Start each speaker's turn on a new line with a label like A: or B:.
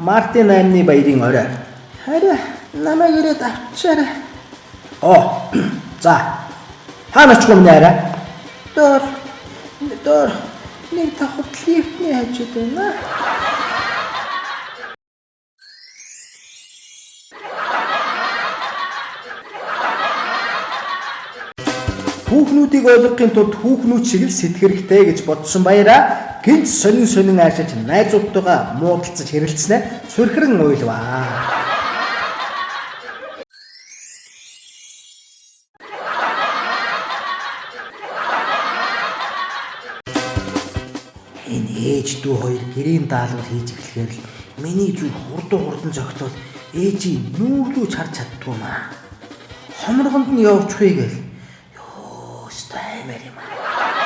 A: Мартын 8-ны баярын орой. Харин намайг ирээд авчаарай. Оо. За. Хаана очих юм нэрэ? Доор. Доор. Нэг давхар лифтний хажууд байна. Хүүхнүүдийг ойлгохын тулд хүүхнүүд шиг л сэтгэх хэрэгтэй гэж бодсон баяраа гинт сонин сонин аашилж найзуудтайгаа муудалцаж хэрэлцснээр сүрхрэн уйлваа. Энэ ээж дүү хоёр гэрийн даалгавар хийж эхлэхээр л миний зүг хурдан хурдан зогтвол ээжийн нүүрлүү чарж чаддгүй маа. Хомрогонд нь явчихъя гэл. Ёо, өстой аймаар юм аа.